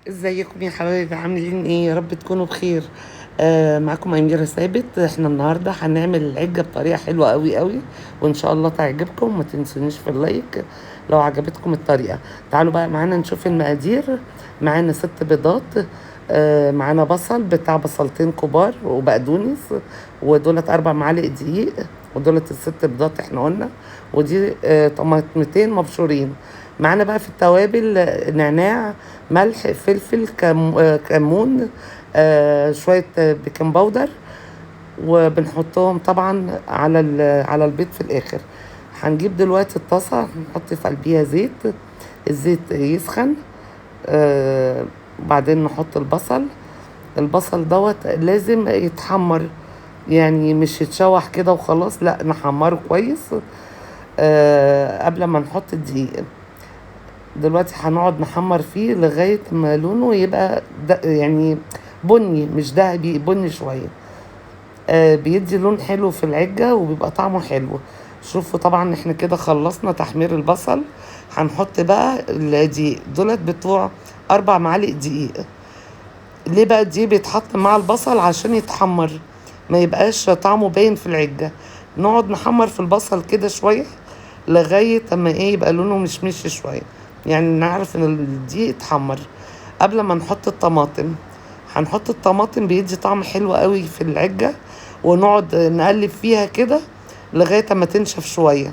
ازيكم يا حبايبي؟ عاملين ايه؟ يا رب تكونوا بخير. معاكم اميره ثابت. احنا النهارده هنعمل العجه بطريقة حلوة قوي قوي، وان شاء الله تعجبكم. ما تنسونيش في ال like لو عجبتكم الطريقة. تعالوا بقى معانا نشوف المقادير. معانا 6 بيضات، معانا بصل بتاع بصلتين كبار وبقدونس، ودولت 4 معالق دقيق، ودولت ال6 بيضات احنا قلنا، ودي طماطمتين مبشورين. معانا بقى في التوابل نعناع، ملح، فلفل، كمون، شوية baking powder، وبنحطهم طبعا على البيض في الاخر. هنجيب دلوقتي الطاسه، هنحط في قلبيها زيت، الزيت يسخن، وبعدين نحط البصل. البصل دوت لازم يتحمر، يعني مش يتشوح كده وخلاص، لا نحمره كويس قبل ما نحط الدقيق. دلوقتي هنقعد نحمر فيه لغاية ما لونه يبقى يعني بني، مش ذهبي، بني شوية. بيدي لون حلو في العجة وبيبقى طعمه حلو. شوفوا طبعا احنا كده خلصنا تحمير البصل. هنحط بقى الدقيق، دولت بتوع 4 معالق دقيق. ليه بقى الدقيق بيتحط مع البصل؟ عشان يتحمر، ما يبقاش طعمه باين في العجة. نقعد نحمر في البصل كده شوية لغاية اما يبقى لونه مشمش شوية، يعني نعرف ان الدقيق اتحمر. قبل ما نحط الطماطم، هنحط الطماطم بيدي طعم حلو قوي في العجة، ونقعد نقلب فيها كده لغاية اما تنشف شوية.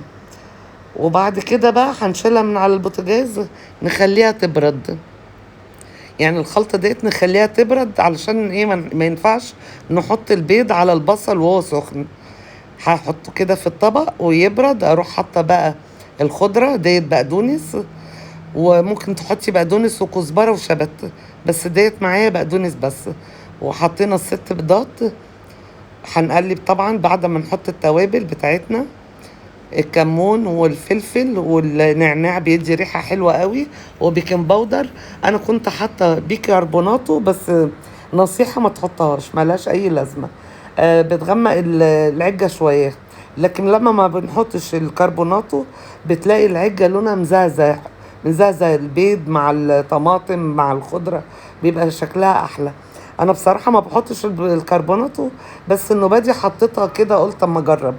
وبعد كده بقى هنشيلها من على البوتاجاز، نخليها تبرد. يعني الخلطة ديت نخليها تبرد علشان ايه؟ ما ينفعش نحط البيض على البصل وهو سخن. هحطه كده في الطبق ويبرد. اروح حاطه بقى الخضرة ديت، بقدونس، وممكن تحطي بقدونس وكزبره وشبت، بس ديت معايا بقدونس بس. وحطينا ال6 بيضات. هنقلب طبعا بعد ما نحط التوابل بتاعتنا، الكمون والفلفل والنعناع بيدي ريحه حلوة قوي، و baking powder. انا كنت حاطه بيكربوناتو، بس نصيحة ما تحطهاش، ملهاش اي لازمه. بتغمق العجه شوية، لكن لما ما بنحطش الكربوناتو بتلاقي العجه لونها مزهزه، مزهزه البيض مع الطماطم مع الخضرة، بيبقى شكلها احلى. انا بصراحة ما بحطش الكربوناتو، بس النوبة دي حطيتها كده، قلت اما اجرب،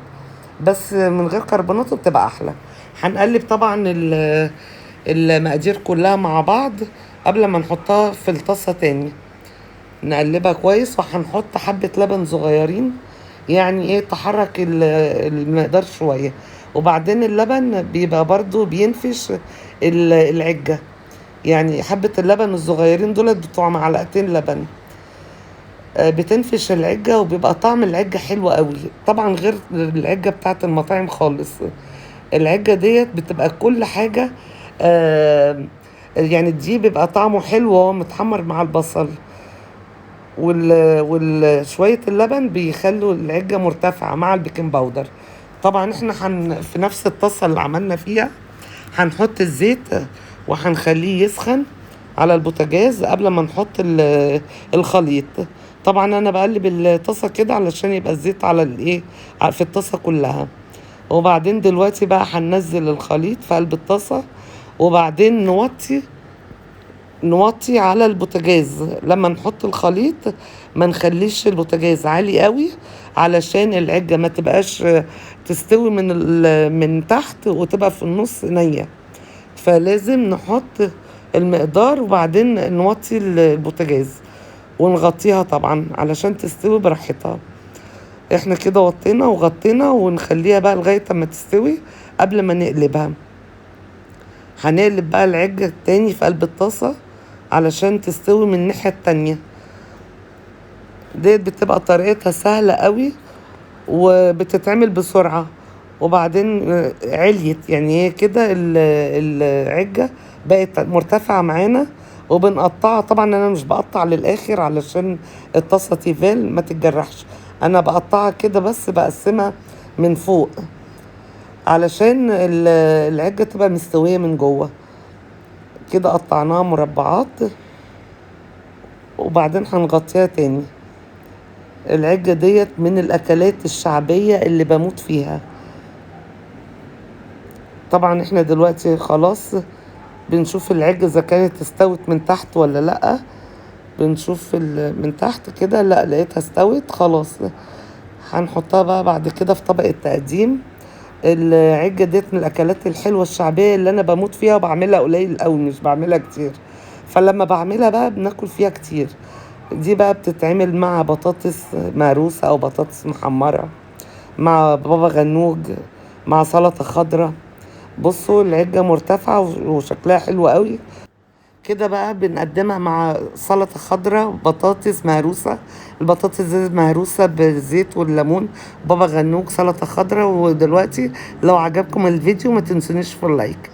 بس من غير كربوناتو بتبقى احلى. هنقلب طبعا المقادير كلها مع بعض قبل ما نحطها في الطاسه تاني، نقلبها كويس. وهنحط حبه لبن صغيرين، يعني ايه، تحرك المقدار شوية. وبعدين اللبن بيبقى برضو بينفش العجه، يعني حبه اللبن الصغيرين دولت بتوع معلقتين لبن، بتنفش العجه وبيبقى طعم العجه حلو قوي، طبعا غير العجه بتاعت المطاعم خالص. العجه ديت بتبقى كل حاجة، يعني دي بيبقى طعمه حلو وهو متحمر مع البصل وشوية اللبن بيخلوا العجه مرتفعة مع ال baking powder. طبعا احنا في نفس الطاسه اللي عملنا فيها هنحط الزيت وهنخليه يسخن على البوتاجاز قبل ما نحط الخليط. طبعا انا بقلب الطاسه كده علشان يبقى الزيت على الايه، في الطاسه كلها. وبعدين دلوقتي بقى هننزل الخليط في قلب الطاسه، وبعدين نوطي على البوتاجاز. لما نحط الخليط ما نخليش البوتاجاز عالي قوي علشان العجه ما تبقاش تستوي من تحت وتبقى في النص نيه، فلازم نحط المقدار وبعدين نوطي البوتاجاز ونغطيها طبعا علشان تستوي براحتها. احنا كده وطينا وغطينا، ونخليها بقى لغاية اما تستوي قبل ما نقلبها. هنقلب بقى العجة التاني في قلب الطاسة علشان تستوي من الناحية التانية. ديت بتبقى طريقتها سهلة قوي وبتتعمل بسرعة. وبعدين عليت، يعني هي كده العجة بقت مرتفعة معانا، وبنقطعها. طبعا انا مش بقطع للاخر علشان الطاسة تيفال ما تتجرحش، انا بقطعها كده بس بقسمها من فوق علشان العجة تبقى مستوية من جوه. كده قطعناها مربعات، وبعدين هنغطيها تاني. العجة ديت من الاكلات الشعبية اللي بموت فيها. طبعا احنا دلوقتي خلاص بنشوف العجة اذا كانت استوت من تحت ولا لا. بنشوف من تحت كده، لا لقيتها استوت خلاص. هنحطها بقى بعد كده في طبق التقديم. العجة ديت من الأكلات الحلوة الشعبية اللي أنا بموت فيها، وبعملها قليل قوي مش بعملها كتير، فلما بعملها بقى بناكل فيها كتير. دي بقى بتتعمل مع بطاطس مهروسة أو بطاطس محمرة، مع بابا غنوج، مع سلطة خضراء. بصوا العجة مرتفعة وشكلها حلو قوي كده. بقى بنقدمها مع سلطة خضراء، بطاطس مهروسة، البطاطس دي مهروسة بالزيت والليمون، بابا غنوج، سلطة خضراء. ودلوقتي لو عجبكم الفيديو ما تنسونيش في ال like.